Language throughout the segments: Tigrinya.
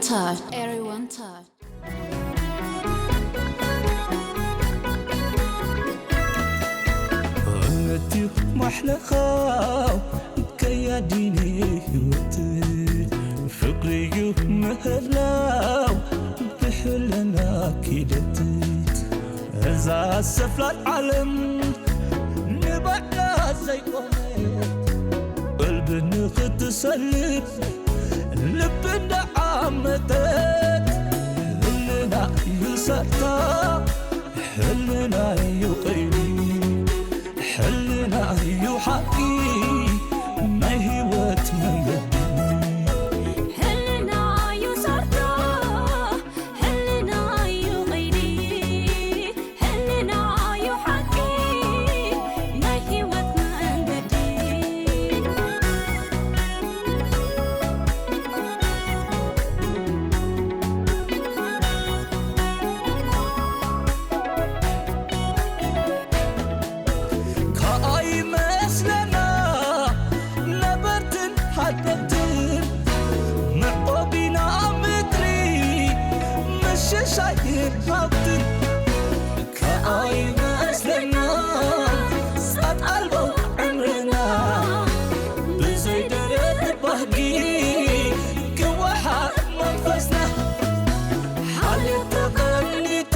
Touch. Everyone touch. እምነትዩ ማሕለኻ ከያዲኒ ህይወት ፍቅርዩ ምህላው ብሕልና ኪደት እዛ ሰፍላል ዓለም ንባዕላ ዘይቆመት ቀልቢ ንኽትሰልብ ልቢ እንዳዓመተት ህልና እዩ ሰርታ ሕልና እዩ ቐይዲ ሕልና እዩ ሓቂ ናይ ህይወት መንገዲ ሕልና እዩ ሰርታ ሕልና እዩ ቐይዲ ሕልና እዩ ሓቂ ናይ ህይወት መንገዲ ከኣይመስለና ነበርትን ሃደምትን መዕቆቢና ምድሪ ምሽሻይን ሃብትን ከኣይመስለና ሳት ኣልቦ ዕምርና ብዘይ ደረት ባህጊ ክወሓጥ መንፈስና ሓልዮት ተቐኒቱ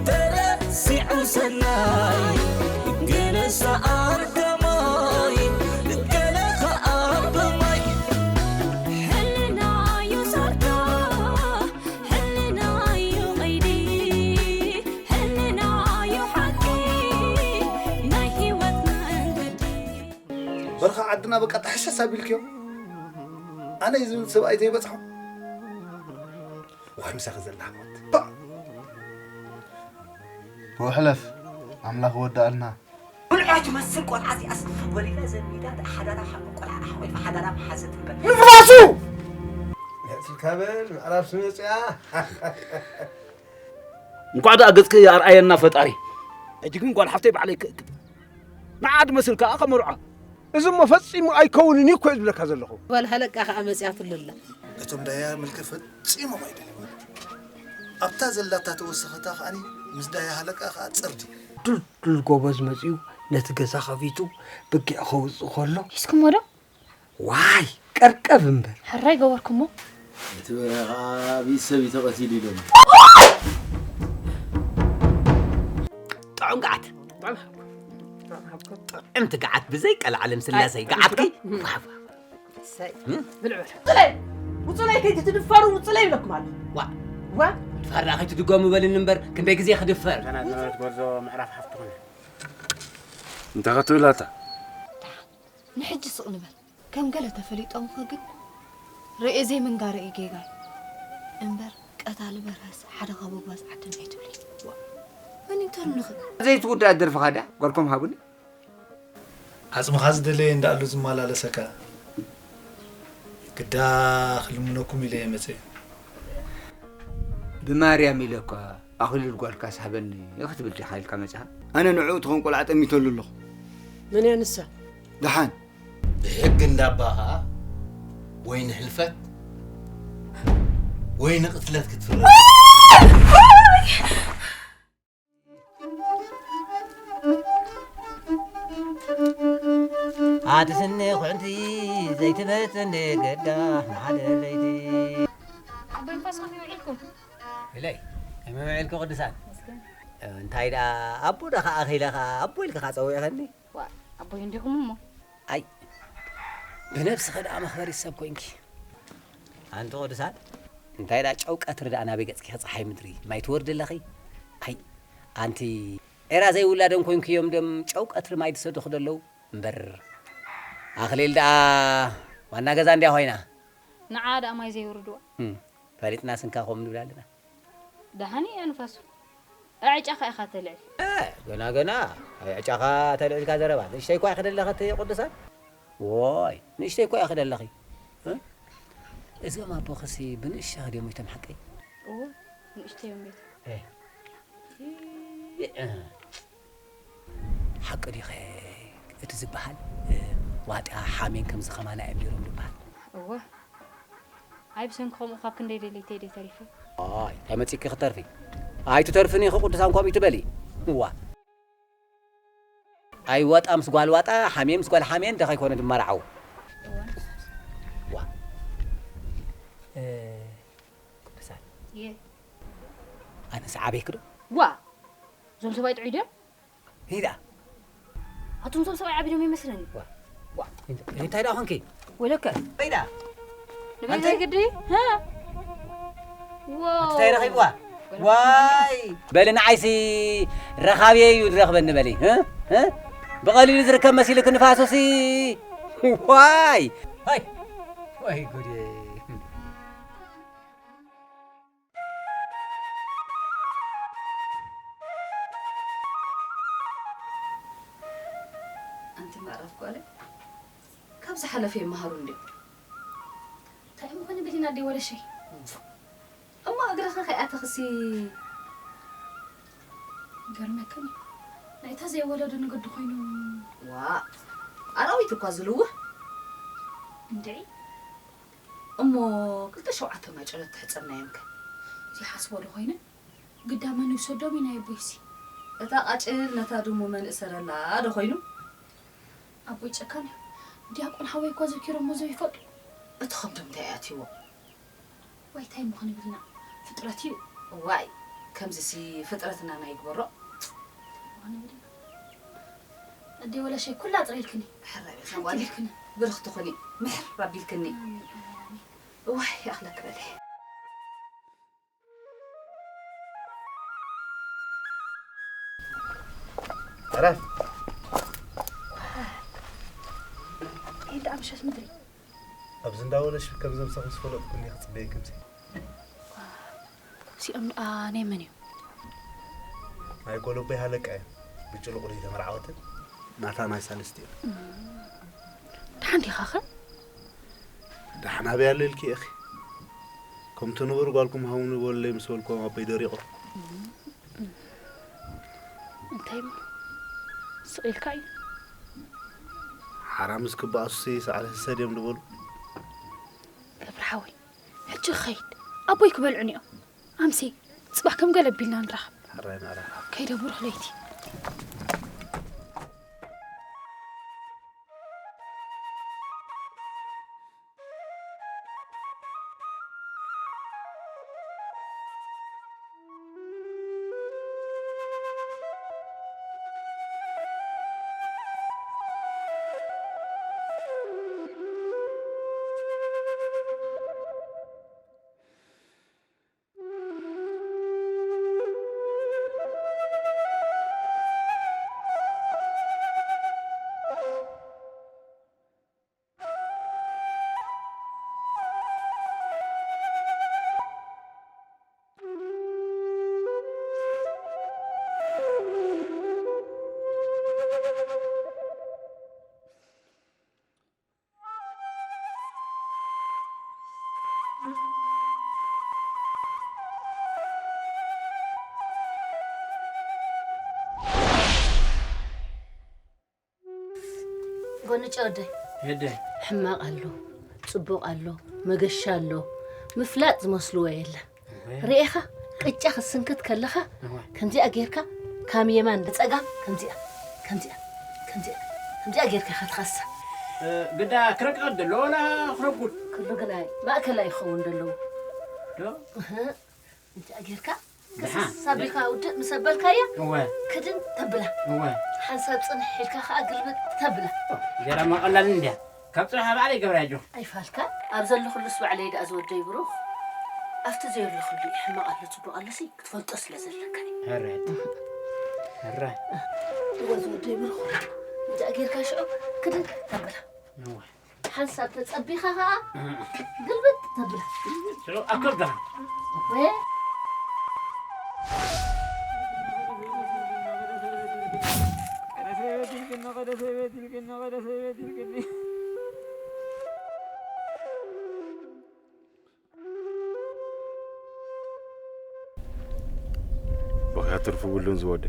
ተረሲዑ ሰናይ ገለ ሰኣን ከማይ ገለ ኸኣ ብማይ ሕልና እዩ ሰርታ ሕልና እዩ ቐይዲ ሕልና እዩ ሓቂ ናይ ህይወት መንገዲ በርኻ ዓድና በቃ ተሓሻስ ኣቢልክዮ ኣነ ዝብል ሰብኣይ ዘይበፅሖ ዋይ ምሳኺ ዘላ ሃሞት ብውሕለፍ ኣምላኽ ወዳእልና ብልዖ ትመስል ቆልዓ እዚኣስ ወሊዳ ዘሚዳ ሓዳራ ሓቁ ቆልዓ ኣሕቆይፋ ሓዳራ መሓዘት እምበር ንፋሱ ትካበል ምዕራፍ ስመፅያ እንኳዕ ደኣ ገጽኪ ኣርኣየና ፈጣሪ። ሕጂ ግን ጓል ሓፍተይ ባዕለይ ክእክብ ንዓ ድመስል ከኣ ከመርዖ። እዚ እሞ ፈጺሙ ኣይከውንን እዩ እኮ ዝብለካ ዘለኹ። ጓል ሃለቃ ከኣ መጺኣትሉ ኣላ። እቶም ዳያ ምልኪ ፈጺሞም ኣይደልይዎን። ኣብታ ዘላታ ተወሰኸታ ከኣ ምስ ዳያ ሃለቃ ከኣ ጽርዲ። ድልዱል ጎበዝ መጺኡ ነቲ ገዛ ከፊቱ ብጊዕ ከውጽእ ከሎ። ሒዝኩሞ ዶ? ዋይ ቀርቀብ እምበር። ሕራይ ገበርኩሞ። እቲ በረኻ ብኢድ ሰብ እዩ ተቐቲሉ ኢሎም። ጥዑም ገዓት ጥዕምቲ ገዓት ብዘይ ቀልዓለም ስላሰይ ገዓትኪ እሰይ ብልዑ ውፅእ በል ውፅእ በል ከይትትድፈሩ ውፅእ በል ይብለኩም ኣሎ ዋ ዋ ድፋር ደኣ ከይትድገሙ በልኒ እምበር ክንደይ ግዜ ክድፈር እዛ ናዝረወት ጎርዞ ምዕራፍ ሓፍትኹም እያ እንታይ ክትብላታ ንሕጂ ስቕ ንበል ከም ገለ ተፈሊጦምኸ ግን ርእየ ዘይምንጋረ እዩ ጌጋይ እምበር ቀታሊ በርሀስ ሓደ ካብ ኣጓዝዓትን ኣይትብሊ መን እንተርንኽ ዘይትውዳእ ደርፍኻ ድያ ጓልኩም ሃቡኒ ዓጽምኻ ዝደለየ እንዳኣሉ ዝመላለሰካ ግዳ ክልምነኩም ኢለ እየ መጸ ብማርያም ኢለ እኳ ኣኽሊል ጓልካስ ሃበኒ ክትብል ዲኻ ኢልካ መጺኻ ኣነ ንዕኡ ትኾን ቆልዓ ጠሚተሉ ኣለኹ መን እያ ንሳ ደሓን ብሕጊ እንዳባ ኸኣ ወይ ንሕልፈት ወይ ንቕትለት ክትፍረድ ኣቲ ስኒ ኩዕንቲ ዘይትበጽኒ ግዳ ንሓደ ለይቲ ኣቦይ ንፋስኩም ይውዒልኩም ኢለይ ከመይ ውዒልኪ ቅዱሳን እንታይ ደኣ ኣቦ ዶ ከኣ ኺለ ከኣ ኣቦ ኢልኪ ከኣ ጸዊዕኸኒ ኣቦይ እንዲኹም እሞ ኣይ ብነብስኺ ደኣ መኽበሪት ሰብ ኮይንኪ ኣንቲ ቅዱሳን እንታይ ደኣ ጨው ቀትሪ ደኣ ናበይ ገጽኪ ጸሓይ ምድሪ ማይ ትወርዲ ኣለኺ ኣይ ኣንቲ ኤራ ዘይውላዶም ኮይንክዮም ደም ጨው ቀትሪ ማይ ዝሰድኹ ደለዉ እምበር ኣኽሊል ደኣ ዋና ገዛ እንድያ ኮይና ንዓ ደኣ ማይ ዘይውርድዋ ፈሊጥና ስንካ ኮም ንብል ኣለና ደሓን እያ ንፋሱ ኣዕጫኻ ኢኻ ተልዕል ገና ገና ኣይ ዕጫኻ ተልዕልካ ዘረባ ንእሽተይ እኳ ክደለኸት ቅዱሳን ወይ ንእሽተይ እኳ ክደለኺ እዞም ኣቦኽሲ ብንእሽተኽ ድዮም ይቶም ሓቀይ ንእሽተይ እዮም ቤት ሓቂ ዲኸ እቲ ዝበሃል ዋጢያ ሓሜን ከምዚ ከማና እዮም ነይሮም ዝበሃል እወ ኣይ ብሰንኪ ከምኡ ካብ ክንደይ ደለይተይ ደይ ተሪፈ። ኣይ እንታይ መጺኪ ክትተርፊ? ኣይትተርፍን ኢኺ ቅዱሳን ከምኡ ትበሊ። እዋ ኣይዋጣ ምስ ጓል ዋጣ ሓሜን ምስ ጓል ሓሜን ደኸ ይኮነ ድመርዓው። ዋ ቅዱሳን ኣነ ሰዓበይክ ዶ? ዋ እዞም ሰብኣይ ጥዑይ ድዮም? ሂዳ ኣቱም እዞም ሰብኣይ ዓቢዶም ይመስለኒ። ዋ እንታይ ደኣ ኾንኪ? ወለከ ሂዳ ንበይ ኣንተ? ዘይግዲ? እንታይ ረኺብዋ? ዋይ በሊ ንዓይሲ ረኻብየ እዩ ዝረኽበኒ በሊ። እ? እ? ብቐሊሉ ዝርከብ መሲልክ ንፋሱሲ። ዋይ! ዋይ! ዋይ ጉዴ! ኣንቲ ምዕራፍ ጓለይ፣ ካብ ዝሓለፈ ይመሃሩ እንድዮም። እንታይ እሞ ክንብል ኢና ኣደይ ወለሸይ? እሞ እግርኺ ከይኣተኽሲ ይገርመክን እዩ። ናይታ ዘይወለዱ ንግዲ ኮይኑ። ዋ፣ ኣራዊት እኳ ዝልውህ። እንድዒ። እሞ ክልተ ሸውዓተ ማጨሎት ትሕጸብናዮምከ? ዘይሓስቦ ዶ ኮይነ? ግዳ መን ይውሰዶም እዩ ናይ ኣቦይሲ? እታ ቃጭል ነታ ድሙ መን እሰረላ ዶ ኮይኑ? ኣቦይ ጨካን እዩ። ዲያቆን ሓወይ እኳ ዘኪሮሞ ዘይፈልጡ። እቲ ከብዶም እንታይ ኣትይዎ? ዋይ እንታይ እሞ ክንብል ኢና? ፍጥረት እዩ። ዋይ ከምዚሲ ፍጥረትና ናይ ግበሮ። እንታይ እሞ ክንብል ኢና? ኣደይ ወለሸይ ኩላ ኣጽሪልክኒ። ሕራይ በዛ ሓንቲ ጓል ኢልክኒ። ብርኽቲ ኩኒ። ምሕር ኣቢልክኒ። ኣሜን፣ ኣሜን፣ ኣሜን። ዋይ ይኣኽለኪ በሊ። ዕረፍ። እንታይ ደኣ ምሸት ምድሪ? ኣብዚ እንዳ ወለሽ ከም ዘምሳኹም ዝፈለጥኩኒ ክጽበየክምሲ። እዚኦም ደኣ ናይ መን እዮም? ናይ ጎለቦይ ሃለቃ እዮም። ብጭሉቕ ድዩ ተመርዓወትን? ናታ ናይ ሳልስቲ እዮም። ደሓን ዲኻኸ? ደሓን ኣበይ ኣሎ ኢልኪ ኢኺ? ከምቲ ንቡር ጓልኩም ሃቡኒ በሉለይ ምስ በልክዎም ኣቦይ ደሪቖም። እንታይ እሞ ስቕ ኢልካ እዩ? ሓራ ምስ ክበኣሱሲ ሳዕሪ ህሰድ እዮም ዝበሉ። ገብረ ሓወይ፣ ሕጂ ክኸይድ ኣቦይ ክበልዑኒ እዮም። ኣምሲ ጽባሕ ከም ገለ ኣቢልና ንራኸብ። ሕራይ ምዕራፍ። ከይደ ብሩኽ ለይቲ። ጎንጨ ወደይ፣ የደ። ሕማቕ ኣሎ፣ ጽቡቕ ኣሎ፣ መገሻ ኣሎ፣ ምፍላጥ ዝመስልዎ የለ። እወ። ርኤኻ ቅጫ ክትስንክት ከለኻ እወ። ከምዚኣ ጌርካ ካብ የማን ንጸጋም ከምዚኣ፣ ከምዚኣ፣ ከምዚኣ፣ ከምዚኣ ጌርካ ኢኻ ትኸሳ። እ፣ ግዳ ክረግድ ደሎ ወላ ክረጉድ? ክሉ ግናይ ማእከላይ ክኸውን ደለዎ። ዶ? እህ። እንታይ ጌርካ? ደሓን። ክስስ ኣቢልካ ውድእ ምስ ኣበልካያ፣ እወ። ክድን ተብላ። እወ። ሓንሳብ ጽንሕ ኢልካ ከኣ ግልብጥ ተብላ። ገራ መቐላል እንድያ። ካብ ጽባሕ ባዕለይ ገብራ ኣጆ። ኣይፋልካ፣ ኣብ ዘለኹሉስ ባዕለይ ደኣ ዝወደይ ብሩኽ። ኣብቲ ዘየለኹሉ እዩ ሕማቕ ኣሎ ጽቡቕ ኣሎሲ ክትፈልጦ ስለ ዘለካ እዩ። ሕራይ። ሕራይ። እወ ዝወደይ ብሩኽ። እንታይ ጌርካ ሽዑ ክድን ተብላ። እወ። ሓንሳብ ተጸቢኻ ኸኣ ግልብጥ ተብላ። ሽዑ ኣብ ከብድኻ። ወ- ብኽያት ትርፉ ብሉን ዝወደ።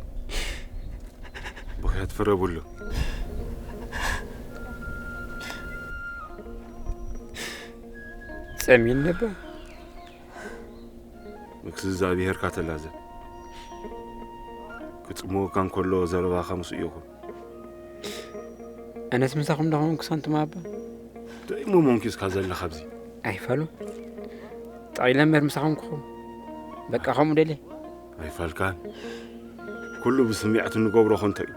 ብኽያት ፍረ ብሉ። ጠሚኒ ነበር። ምክስ እግዚኣብሄርካ ተላዘብ። ክጽምወካ እንከሎ ዘረባኻ ምስኡ ይኹን። ኣነስ ምሳኹም ዶ ኾንኩ ሳንቱም ኣባ? እንታይ እሞ መንኪስካ ዘለኻ ኣብዚ? ኣይፋሉ። ጠቒለ እምበር ምሳኹም ክኹ። በቃ ከምኡ ደልየ። ኣይፋልካን። ኩሉ ብስምዒት እንገብሮ ኾንቶ እዩ።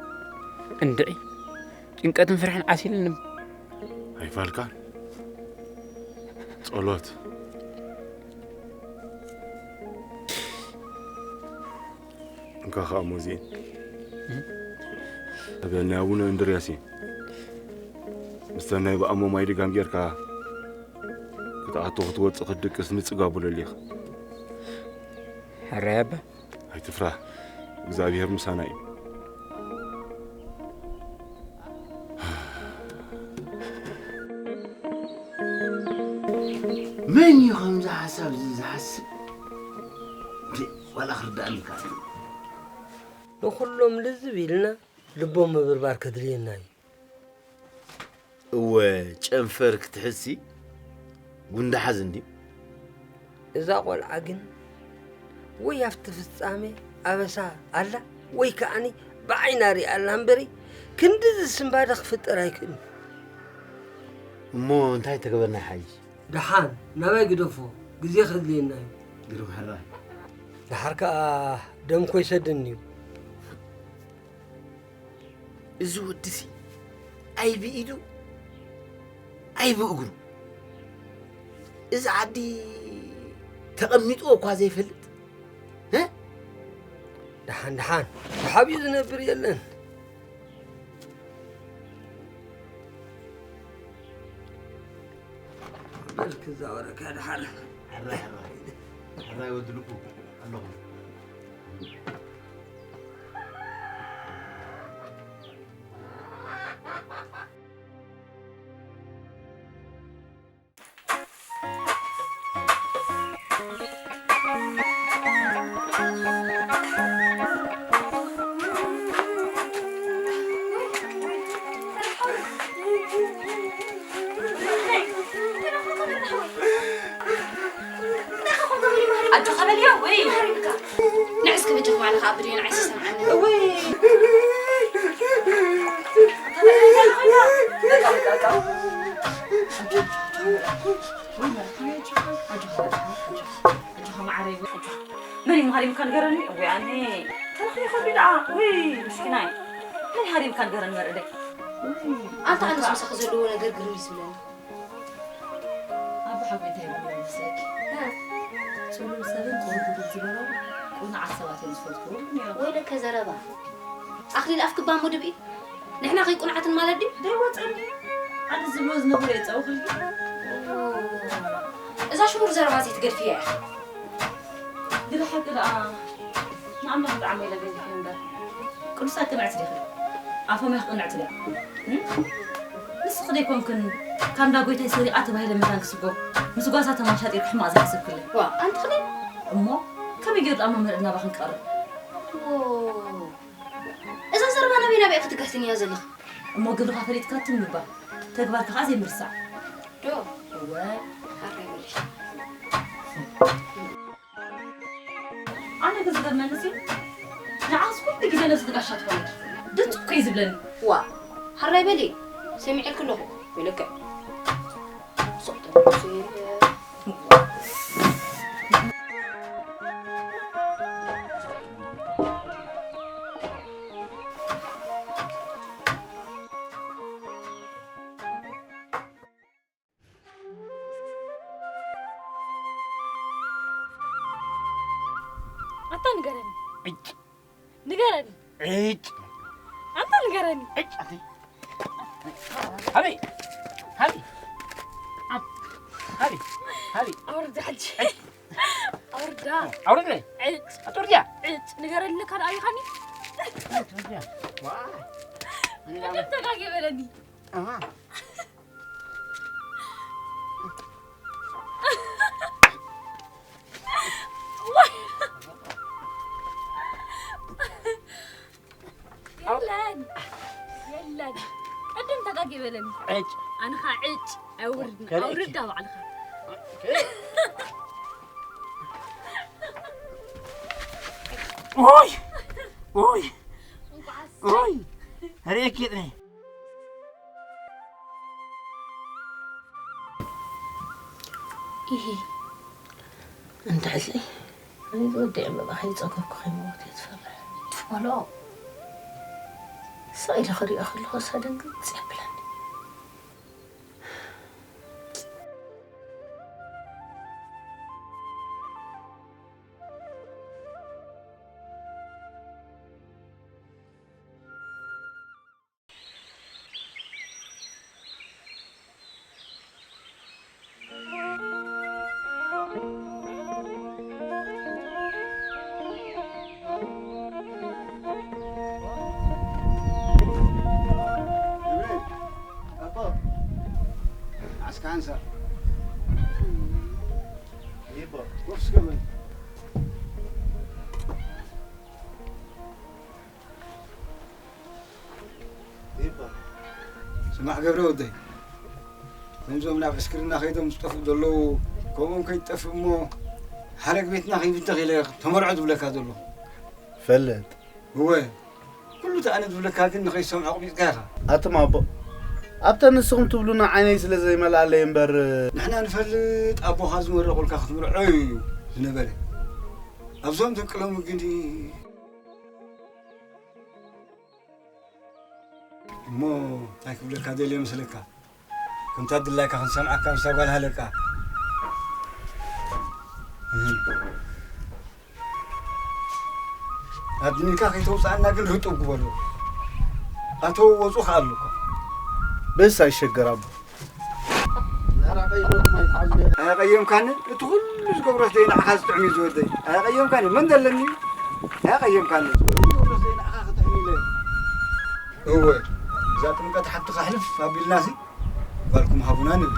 እንድዒ። ጭንቀትን ፍርሕን ዓሲልኒ። ኣይፋልካን። ጸሎት። እንካ ኸኣ ሞዚን። እም? ኣብ ናይ ኣቡነ እንድርያስ እዩ። ምስታ ናይ ብኣሞ ማይ ድጋም ጌርካ ክትኣቱ ክትወጽእ ክትድቅስ ንጽግ ኣብለሉ ኢኻ። ሕራይ ኣባ። ኣይትፍራህ፣ እግዚኣብሄር ምሳና እዩ። መን እዩ ከምዚ ሓሳብ እዚ ዝሓስብ? እንዴ፣ ዋላ ክርዳእኒ ይከኣል። ንኹሎም ልዝብ ኢልና ልቦም ምብርባር ከድልየና እዩ። እወ፣ ጨንፈር ክትሕዝሲ ጉንዲ ሓዝ እንድዩ። እዛ ቆልዓ ግን ወይ ኣብቲ ፍጻሜ ኣበሳ ኣላ ወይ ከኣኒ ብዓይና ሪኣ ኣላ እምበሪ ክንድዚ ስንባደ ክፍጠር ኣይክእልን። እሞ እንታይ ተገበርና ሓይሽ? ደሓን ናባይ ግደፎ፣ ግዜ ከድልየና እዩ። ግርም ሕራይ። ደሓር ከኣ ደም ኮይሰድን እዩ። እዚ ወድሲ ኣይ ብኢዱ ኣይ ብእግሩ እዚ ዓዲ ተቐሚጥዎ እኳ ዘይፈልጥ፣ እ? ደሓን ደሓን ተሓቢኡ ዝነብር የለን። በል ክዛወረካ ደሓር። ሕራይ፣ ሕራይ። ሕራይ ወዲ ልቡ ኣለኹ። ኣጆኻ በልዮ ወይ ንዕስኪ በጃኺ ባዕልኻ ኣቢ ድዮ ንዓይሲ ሰምዓኒ። ወይ ኣጆኻ መዓረይ ወይ ኣጆኻ። መን እዩ መሃሪምካ ንገረኒ? እወ ኣነ ተረኺቡ ከቢድ ደኣ። ውይ ምስኪናይ። መን ሃሪምካ ንገረኒ መርዕደይ? ኣንታ ኣነስ ምሳኺ ዘለዎ ነገር ግርም እዩ ዝብለኒ። ኣቦ ሓጎይ እንታይ ይብሉ ይመስለኪ? እ። ጽሉል ሰብን ቁሩብ ውድድ ዝበሎ ቁኑዓት ሰባት እዮም ዝፈልጥዎ ይብሉ ነይሮም። ወይለከ ዘረባ። ኣኽሊል ኣፍኪ እባ እሞ ድብኢ። ንሕና ከይቁንዓትን ማለት ድዩ? ደይወጸኒ። ኣነ ዝብሎ ዝነበረ የጻውኽልኪ። እዛ ሽሙር ዘረባ ዘይትገድፍያ ኢኺ። ግደ ሓቂ ደኣ ንኣምላኽ ብጣዕሚ ኢለ ገዚፈ እምበር። ቅዱሳት ቅንዕቲ ዲኺ? ኣፎም ኣይክቕንዕቲ ድያ? እም? ንስኺ ደይኮንክን ካብ እንዳ ጎይታይ ሰሪቓ ተባሂለ መታን ክስጎ ምስ ጓሳ ተማሻጢርኪ ሕማቕ ዝሓሰብክለይ። ዋ፣ ኣንቲ ኽሊ? እሞ ከመይ ገይሩ ደኣ መምህር ናባኽን ክቐርብ? ዎ። እዛ ዘረባ ናበይ ናበይ ክትጋህትንያ ዘለኺ? እሞ ግብርኻ ፈሊጥካ ትም ምባል፣ ተግባርካ ኸዓ ዘይምርሳዕ። ዶ? እወ። ሓራይ በልሽ። ኣነ ግን ዝገርመኒ ሲ፣ ንዓስ ኩሉ ግዜ ነዚ ጋሻ ትኾነኪ። ድምፂ እኮ እዩ ዝብለኒ። ዋ፣ ሓራይ በሊ። ሰሚዐልኪ ኣለኹ። ወይለከ። ኣታ ንገረኒ። ዕጭ። ንገረኒ። ዕጭ። ኣንታ ንገረኒ። ዕጭ ኣቲ። ሃቢ። ሃቢ። ሃቢ። ሃቢ። ኣውርዳ ሕጂ። ዕጭ። ኣውርዳ። ኣውርዳ። ዕጭ። ኣውርዳ። ዕጭ። ንገረኒ ካልእ ኣቢኻኒ። ኣውርዳ። ዋ። ቅድም ተጋጊ በለኒ። ኣሃ። የለን፣ የለን። ቅድም ተጋጊ በለኒ። ዕጭ። ኣነ ኸዓ ዕጭ ኣይወርድን። ከልእኪ። ኣውርዳ ባዕልኻ። ኦይ! ኦይ! ኦይ! ርኤኪ ጥራይ። ኢሂ። እንተ ሕዝለይ፣ ኣነ ዝወደይ ዕምባባ ከይጸገብኩ ከይመውት እየ ዝፈርሕ። ትበሎ። ስቕ ኢለ ክሪኦ ከለኹ እሳ ደንግጽ የብለኒ። ስማዕ ገብረ ወደይ፣ ከምዞም ናብ ዕስክርና ከይዶም ዝጠፍኡ ዘለዉ፣ ከምኦም ከይትጠፍእ እሞ፣ ሓረግ ቤትና ከይብተኽ ኢለ ተመርዖ ዝብለካ ዘለኹ። ፈልጥ። እወ፣ ኩሉ እቲ ኣነ ዝብለካ ግን ንኸይሰምዖ ኣቕቢጽካ ኢኻ። ኣቱም ኣቦ፣ ኣብተን ንስኹም ትብሉና ዓይነይ ስለ ዘይመልኣለይ እምበር፣ ንሕና ንፈልጥ ኣቦኻ ዝመረቑልካ ክትምርዖ እዩ ዝነበረ። ኣብዞም ደቂ ሎሚ ግን እሞ እንታይ ክብለካ ደልየ መስለካ? ከምታ ድላይካ ክንሰምዓካ ምስታ ጓል ሃለቃ። እህ። ኣድኒንካ ከይተውፅኣና ግን ርጡብ ግበሮ። ኣተው ወፁ ከኣሉ እኮ። በስ ኣይሸገር ኣቦ። ኣያቐየምካንን እቲ ኩሉ ዝገብሮ ስደይ ንዓኻ ዝጥዕም እዩ ዝወደይ። ኣያቐየምካንን መን ዘለኒ? ኣያቐየምካንን እቲ ኩሉ ዝገብሮ ስደይ ንዓኻ ክጥዕም ኢለ። እወ፣ እዛ ጥምቀት ሓፍትኻ ሕልፍ ኣቢልናሲ ጓልኩም ሃቡና ንብል።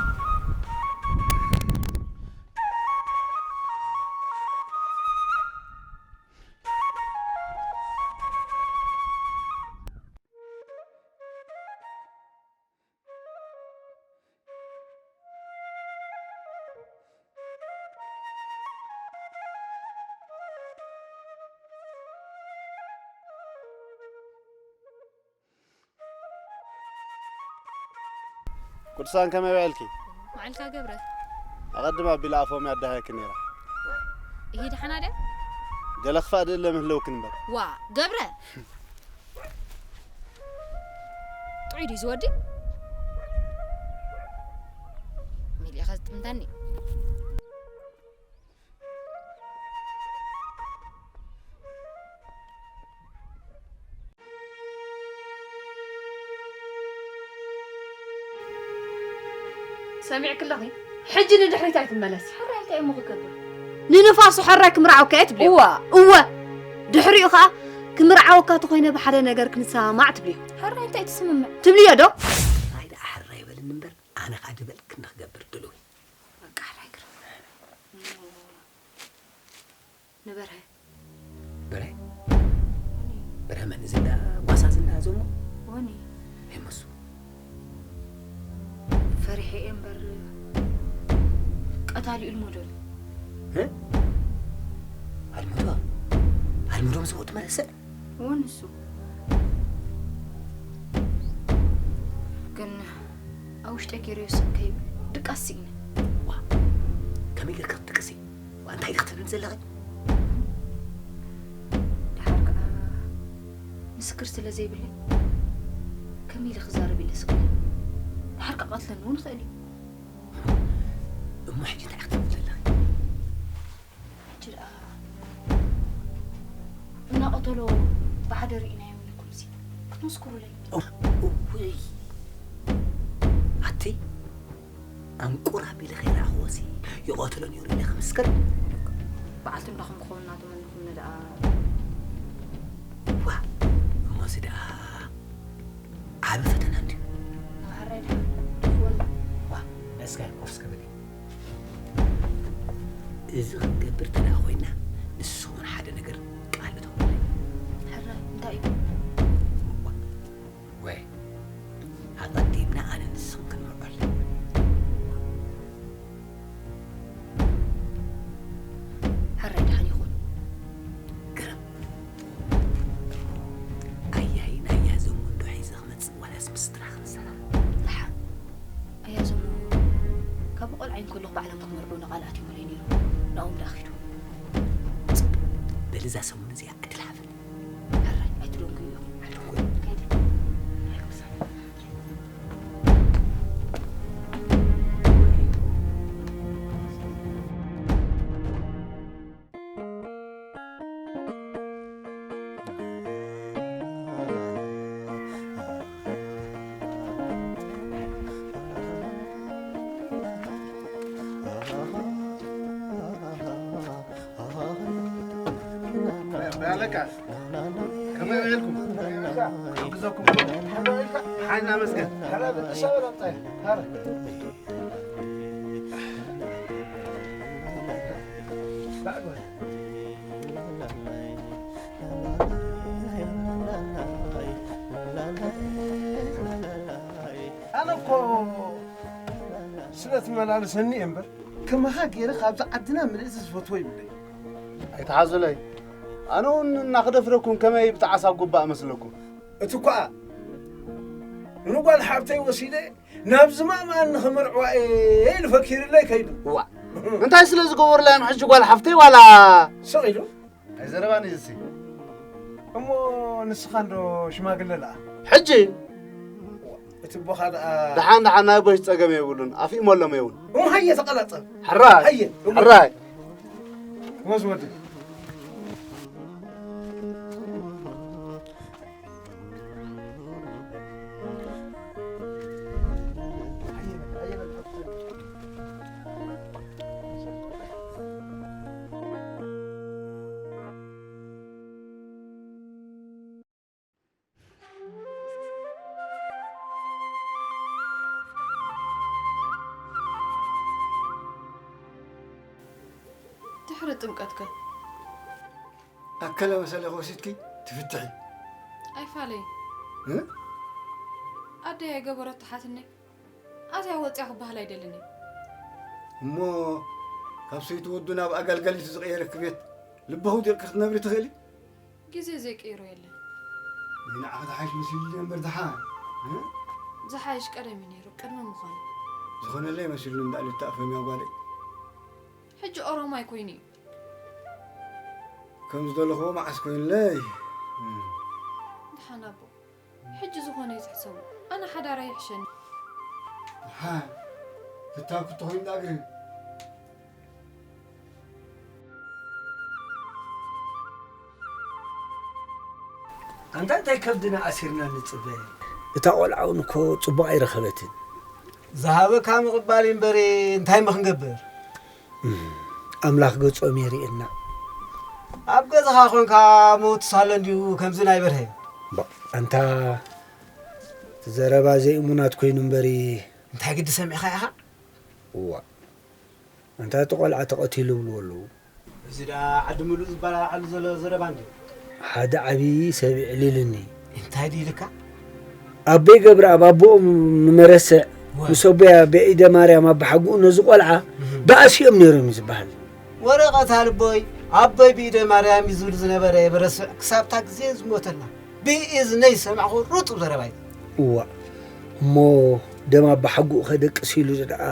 ቅዱሳን ከመይ ውዕልኪ? ውዕልካ ገብረ። ኣቐድም ኣቢላ ኣፎም ያዳሃየኪ ነይራ። ይሄ ደሓና ድያ? ገለ ክፋእ ድእለ ምህለውክን እምበር። ዋ፣ ገብረ! ጥዑይ ድዩ ዝወዲ? ሚሊኻ ዝጥምተኒ። ሰሚዕኪ ኣለኺ? ሕጂ ንድሕሪት ኣይትመለሲ። ሕራይ እንታይ እሞ ክገብር? ንንፋሱ ሕራይ ክምርዓወካ እየ ትብልዮ? እዋ። እወ። ድሕሪኡ ኸኣ ክምርዓወካ ተኾይነ ብሓደ ነገር ክንሰማማዕ ትብልዮ? ሕራይ እንታይ ትስምምዕ? ትብልዮ ዶ? ጥራይ ደኣ ሕራይ በልኒ እምበር፣ ኣነ ኸኣ ድበልክኒ ክገብር ድሉው እየ። በቃ ሕራይ ግርም። ንበርሀ። በርሀ? በርሀ መን? እዚ እንዳ ጓሳ፣ እዚ እንዳ ዞሞ? ወኒ። ኣይመሱ። ፈሪሐ እየ እምበር ቀታሊ እልሙዶ እዩ። እ? ኣልሙዶ? ኣልሙዶ ምስ ወዲ መለሰ? እውን እሱ ግን ኣብ ውሽጠ ገይረዮ ስቕ ከይብል ድቃስ ስኢነ። ዋ፣ ከመይ ጌርካ ክትድቅሲ? ዋ፣ እንታይ ኢኺ ክትብልኒ ዘለኺ? ደሓር ከኣ ምስክር ስለ ዘይብለይ ከመይ ኢለ ክዛረብ ኢለ ስቕ ኢለ። ደሓር ከኣ ቀትለኒ እውን ይኽእል እዩ። እሞ ሕጂ እንታይ ኢኺ ክትብሊ ዘለኺ? ሕጂ ደኣ እናቐተሎ ብሓደ ርኢናዮም ኢልኩምሲ ክትምስክሩለይ። እውይ፣ ኣቲ ኣንቁር ኣቢለ ከይረኣኽዎሲ ይቐትሎ ነይሩ ኢለ ክምስክር? በዓልቲ እንዳኹም ክኸውን እናተመነኹምኒ ደኣ። ዋ፣ እሞሲ ደኣ ዓቢ ፈተና እንድዩ። ንባህራይ ደኣ ትኽወልና። ዋ፣ እስከ ኮፍ እስከ በሊ። እዚ ክንገብር እንተ ደኣ ኮይና፣ ንስኺ እውን ሓደ ነገር ቃል እተውለይ። ሕራይ፣ እንታይ እዩ? ዋ፣ ወይ፣ ኣቐዲምና ኣነ ንስኽን ክንምርዖ ኣለና። ቆልዓ እንከለኹ ባዕሎም ንክመርዑ ንቓልኣት እዮም ኢሎም ነይሮም። ንኦም ደኣ ኺዱ። በሊ እዛ ሰሙን እዚኣ ዕድል ሃበኒ። ሕራይ ኣይትደንጉ እዮም። ኣይደንጉ። ከይደ። ኣለካ ከመይ ውዒልኩም? ክሕግዘኩም ሓይና መስገን። ኣነ እኮ ስለ ትመላለሰኒ እየ እምበር፣ ከማኻ ገይረ ካብዛ ዓድና ምልእቲ ዝፈትዎ ይብለይ። ኣይትሓዙለይ። ኣነ እውን እናኽደፍረኩም ከመይ ብጣዕሳ ጉባእ መስለኩም? እቲ እኳ ንጓል ሓብተይ ወሲደ ናብዚ ማእማን ንኽምርዕዋ እየ ኢሉ ፈኪርለይ ከይዱ። ዋ፣ እንታይ ስለ ዝገበሩላ እዮም ሕጂ ጓል ሓፍተይ ዋላ? ስቕ ኢሉ። ኣይዘረባን እዩ እሲ። እሞ ንስኻ እንዶ ሽማግለ ለኣ? ሕጂ? እቲ ቦኻ ደኣ ደሓን ደሓን ናይ ቦሽ ጸገም የብሉን። ኣፍኢሞሎም የውን። እሞ ሃየ ተቐላጸ። ሕራይ። ሃየ። ሕራይ። ወዝ ወዲ። ድሕሪ ጥምቀትከ? ኣከለ መሰለ ከወሲድኪ ትፍትሒ። ኣይፋለይ። እ? ኣደይ ኣይገበረቶ ሓትነይ። ኣዝያ ወጽያ ክበሃል ኣይደልን እየ። እሞ ካብ ሰይቲ ወዱ ናብ ኣገልጋሊቱ ዝቐየረኪ ቤት ልበኹ ዲርቂ ክትነብሪ ትኽእሊ? ግዜ ዘይቅይሮ የለን። ንዓኺ ዝሓይሽ መሲሉኒ እምበር ዝሓ እ? ዝሓይሽ ቀደም እዩ ነይሩ፣ ቅድሚ ምዃኑ። ዝኾነለይ መሲሉኒ እንዳእሉ ተኣፈምያ ጓለይ። ሕጂ ኦሮማይ ኮይኑ እዩ። ከም ዝደለኽዎ መዓስ ኮይኑለይ? ደሓን ኣቦ፣ ሕጂ ዝኾነ እዩ ትሕሰቡ። ኣነ ሓዳር ኣይሕሸኒ። ሓ ፍታው ክትኾይኑ ዳግሪ ኣንታ እንታይ ከብድና ኣሲርና ንጽበ። እታ ቆልዓ እውን እኮ ጽቡቕ ኣይረኸበትን። ዝሃበካ ምቕባል እምበሪ እንታይ እሞ ክንገብር? ኣምላኽ ገጾም የርእየና። ኣብ ገዛኻ ኮንካ መውትስ ኣሎ እንድዩ ከምዚ ናይ በርሀ። ባ- ኣንታ እቲ ዘረባ ዘይእሙናት ኮይኑ እምበሪ እንታይ ግዲ ሰሚዕኻ ኢኻ? እዋ ኣንታ እቲ ቆልዓ ተቐቲሉ ይብሉ ኣለዉ። እዚ ደኣ ዓዲ ምሉእ ዝበላልዓሉ ዘሎ ዘረባ እንድዩ። ሓደ ዓብዪ ሰብ የዕሊሉኒ። እንታይ ድዩ ኢልካ? ኣቦይ ገብረኣብ ኣቦኦም ንመረስዕ ምስ ኣቦይ ኣቢዒደ ማርያም ኣባሓጉኡ ነዚ ቆልዓ ባእሲ እዮም ነይሮም እዩ ዝበሃል። ወረቐት ኣልቦይ ኣቦይ ብኢደ ማርያም እዩ ዝብል ዝነበረ የበረስዕ ክሳብታ ግዜ ዝሞተላ ብእዝነይ ዝሰማዕኹ ርጡብ ዘረባ እዩ። እዋእ እሞ ደም ኣባሓጉኡ ከደቅስ ኢሉ ደኣ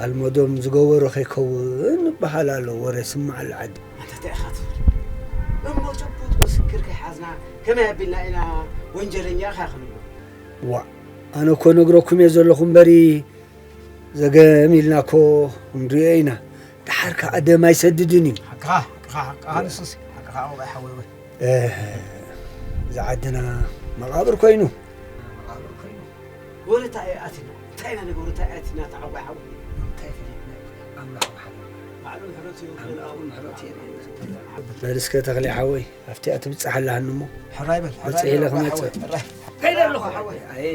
ኣልመዶም ዝገበሮ ከይከውን ይበሃል ኣሎ ወረ ስማዕ ኣሎ ዓዲ። ኣንታ እንታይ ኢኻ ትብል? እሞ ጭቡጥ ምስክር ከይሓዝና ከመይ ኣቢልና ኢና ወንጀለኛ ኢኻ ክንብሎ? ዋእ ኣነ እኮ ነግረኩም እየ ዘለኹ እምበሪ ዘገም ኢልና እኮ ክንሪኦ ኢና። ደሓር ከኣ ደም ኣይሰድድን እዩ። ሓቅኻ ሓቅኻ ሓቅኻ ንሱስ ሓቅኻ ኣቦይ ሓወይ ወይ እህ፣ እዚ ዓድና መቓብር ኮይኑ። መቓብር ኮይኑ። ወረታ እየ ኣቲና እንታይ ኢና ነገር ወረታ እየ ኣቲና ተዓዋይ ሓወይ እንታይ ፈሊጥና ኣምላኽ ሓወይ ባዕሉ ምሕረቱ ይወርደና ኣምላኽ ምሕረቱ የርእየና በል እስከ ተኽሌ ሓወይ ኣብቲኣ ትብጻሕ ኣለሃኒ እሞ ሕራይ በል ሕራይ በጽሕ ኢለ በል ክመጽእ ሓወይ ሕራይ ከይደ ኣለኹ ሓወይ ኣየ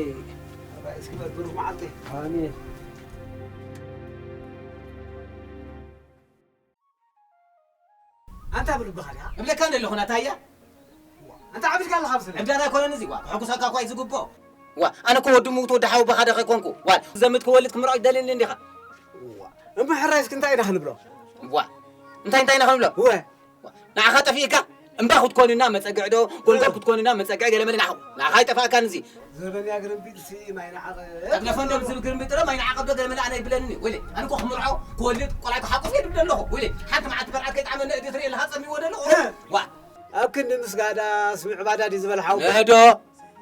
ሕራይ እስኪ በል ብሩኽ መዓልቲ ኣሜን ኣንታ ብልብኻ ዲኻ? እብለካ እንደ ኣለኹ ናታያ። ኣንታ ዓቢድካ ኣለኻ ብስለ። ዕብዳን ኣይኮነን እዚ ዋ። ሕጉሳካ እኳ እዩ ዝግብኦ። ዋ ኣነ እኮ ወዲ ምውት ወዲ ሓዊ በኻ ዶ ከይኮንኩ። ዋ ዘምት ክወልድ ክምርዖ ይደልየኒ እንዲኻ። ዋ እሞ ሕራይ እስኪ እንታይ ኢና ክንብሎ? ዋ እንታይ እንታይ ኢና ክንብሎ? ወ ንዓኻ ጠፊእካ። እምባ ክትኮንና መጸግዕ ዶ፣ ጎልጎል ክትኮንና መጸግዕ ገለ መለ ናኹ። ናኻ ኣይጠፋእካን እዚ። ዘበን ያግርምቢጥሲ ማይ ንዓቐብ። ጠግነፈ እንዶ ብዝብል ግርምቢጥ ዶ ማይ ንዓቐብ ዶ ገለ መለ ኣነ ይብለኒ። ወይለ፣ ኣነ እኮ ክምርዖ፣ ክወልድ፣ ቆልዓ ክሓቁፍ እየ ድብል ኣለኹ። ወይለ፣ ሓንቲ መዓልቲ መርዓት ከይጠዓመኒ እዲ ትርኢ ኣለኻ ጸሚዎ ደሎ። እ። ዋ። ኣብ ክንዲ ምስጋዳስ ምዕባዳ ድዩ ዝበል ሓውካ? እዶ፣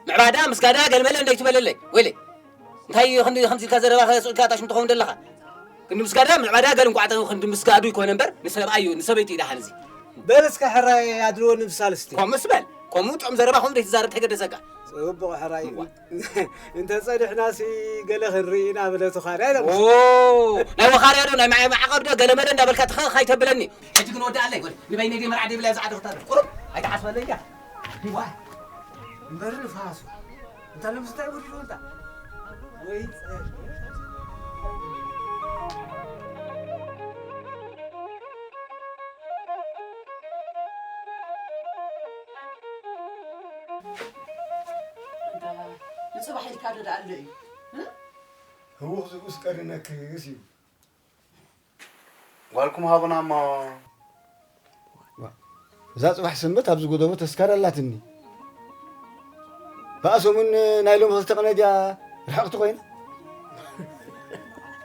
ምዕባዳ፣ ምስጋዳ፣ ገለ መለ እንደይትበለለይ። ወይለ፣ እንታይ ክንዲ ከምዚ ኢልካ ዘረባ ከስኡልካ ታሽም ትኸውን ደለኻ? ክንዲ ምስጋዳ፣ ምዕባዳ፣ ገለ እንኳዕ ክንዲ ምስጋዱ ይኮነ እምበር፣ ንሰብኣይ እዩ፣ ንሰበይቲ እዩ ደሓን እዚ። በል እስከ ሕራይ ኣድልዎ ንምሳል እስቲ። ከምኡስ በል። ከምኡ ጥዑም ዘረባ ከምኡ ዘይትዛረብ እንታይ ገደሰካ? ጽቡቕ ሕራይ። እዋ። እንተ ጸኒሕናሲ ገለ ክንርኢ ኢና በለ ተኻርያ ኢሎም። ኦ፣ ናይ ወኻርያ ዶ፣ ናይ ማይ ማዕቐብ ዶ፣ ገለ መለ እንዳበልካ ትኸ-፣ ካይተብለኒ። ሕጂ ግን ወዲ ኣለይ፣ ወዲ ንበይነይ ድየ መርዓ ደይብላ እዛ ዓዲ ክታደር። ቁሩብ ኣይትሓስበለይ እያ። ዋይ። እምበር ንፋሱ። እንታ ንምስታይ ውሪዱ እንታ። ወይ ጸ- ንጽባሕ ኢልካ ዶ ደኣ ኣሎ እዩ? እ? ህውኽ ዝብኡስ ቀርነክስ እዩ። ጓልኩም ሃቡና እሞ። ዋ፣ እዛ ጽባሕ ሰንበት ኣብዚ ጎደቦ ተስካር ኣላትኒ። ብኣሰሙን ናይ ሎሚ ክልተ ቅነ ድያ ርሕቕቲ ኮይና?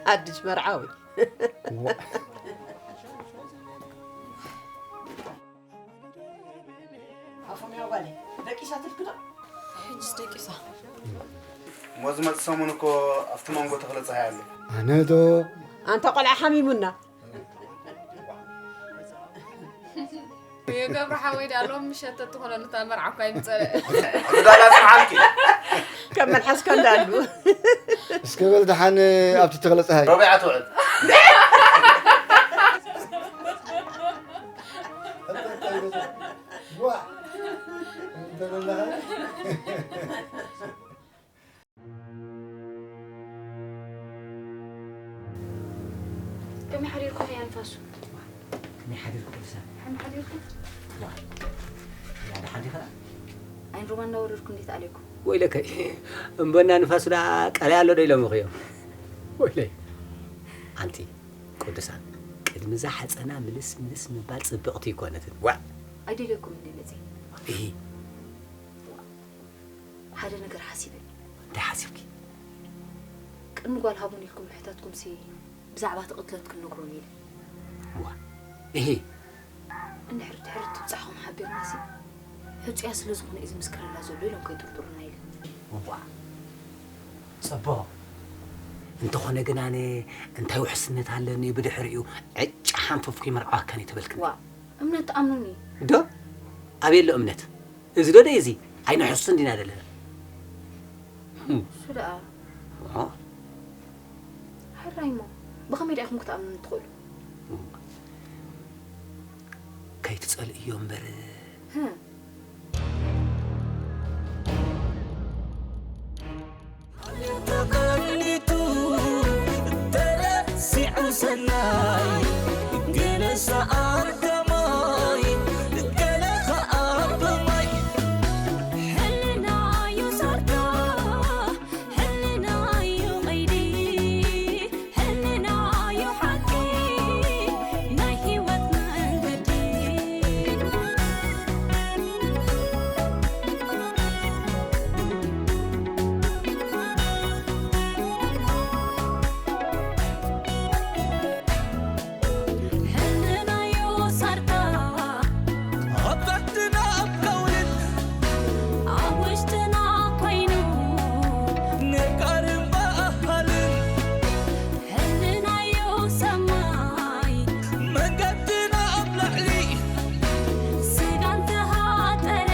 ሓድሽ መርዓዊ። ዋ። ኣፎምያ ጓለይ፣ ደቂሳ ትልክዶ? ሕጅስ ደቂሳ። እሞ ዝመጽእ ሰሙን እኮ ኣብቲ መንጎ ተኽለ ጸሃይ ኣሎ። ኣነ ዶ? ኣንታ ቆልዓ ሓሚሙና። የገብረ ሓወይ ደኣ ሎም ምሸት ተትኾነሉ እታ መርዓ እኳ ይምጸእ። እቲ ዳላ ጽንሓልኪ። ከም መልሓስካ እንዳሉ። እስከ በል ደሓን ኣብቲ ተኽለ ጸሃይ። ረቢዓ ትውዕል። ከመይ ሓዲርኩም እያ ንፋሱ? ከመይ ሓዲርኩም ቅዱሳን? ከመይ ሓዲርኩም? ዋ፣ ያ ደሓን ዲኻ? ኣይን ሮማ እናወረድኩም እንዴት ኣለኩም? ወይለከይ፣ እምበና ንፋሱ ደኣ ቀላይ ኣሎ ዶ ኢሎምኺ እዮም? ወይለይ። ኣንቲ ቅዱሳን፣ ቅድሚ እዛ ሓፀና ምልስ ምልስ ምባል ፅብቕቲ ይኮነትን። ዋዕ! ኣይደልየኩም እንዴ መፅእ? እሂ። ሓደ ነገር ሓሲበ። እንታይ ሓሲብኪ? ቅድሚ ጓል ሃቡን ኢልኩም ምሕታትኩምሲ ብዛዕባ እቲ ቅትለት ክንነግሮም ኢለ። እዋ። እሂ። እንድሕር ድሕሪ ትብጻሕኹም ሓቢርናሲ፣ ሕጹያ ስለ ዝኾነ እዩ ዝምስክረላ ዘሎ ኢሎም ከይጥርጥሩና ኢለ። እዋ። ጽቡቕ። እንተኾነ ግን ኣነ እንታይ ውሕስነት ኣለኒ ብድሕሪኡ ዕጫ ሓንፈፍኩ ይመርዓዋካን እዩ ተበልክኒ? ዋ፣ እምነት ትኣምኑኒ? ዶ? ኣበይ ኣሎ እምነት? እዚ ዶ ደይ እዚ? ኣይንሕሱን ዲና ዘለና? እሱ ደኣ። ዋ። ሕራይ እሞ፣ ብኸመይ ደኣ ኢኹም ክትኣምኑኒ ትኽእሉ? ከይትጸልእዮ እምበር። ህም። ተቐኒቱ ተረሲዑ ሰናይ፣ ገለ ሰኣን ከማይ፣ ገለ ኸኣ ብማይ። ሕልናዩ ሳርታ፣ ሕልናዩ ቐይዲ፣ ሕልናዩ ሓቂ፣ ናይ ህይወት መንገዲ። ሕልናዩ ሳርታ፣ ኣብ ዓድና ኣብ ከውልን ኣብ ውሽጥና ኮይኑ ነጋርን በሃልን። ሕልናዩ ሰማይ፣ መንገድና ኣብ ላዕሊ፣ ስጋ እንተሃጠረ፣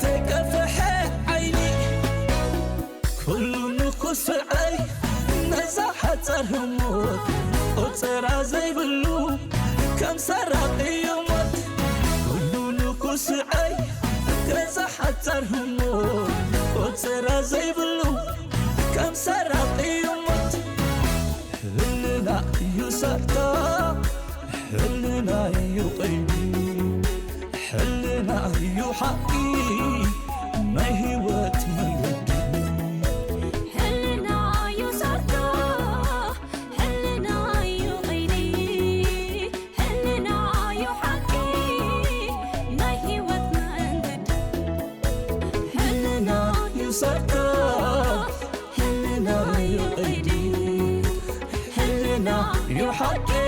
ተቀፍሐ ዓይኒ፣ ኩሉ ንኹስዐይ ነዛ ሓጻር ህሞት፣ ቆጸራ ዘይብሉ ከም ሰራቒ ሞት። ኩሉ ንኹስዐይ ነዛ ሓጻር ህሞት፣ ቆጸራ ዘይብሉ ከም ሰራቒ ሞት። ሕልና እዩ ሳርታ፣ ሕልና እዩ ቐይዲ፣ ሕልና እዩ ሓቂ ናይ ህይወት መንገዲ። ሕልና እዩ ሳርታ፣ ሕልና እዩ ቐይዲ፣ ሕልና እዩ ሓቂ ዩ ሓቂ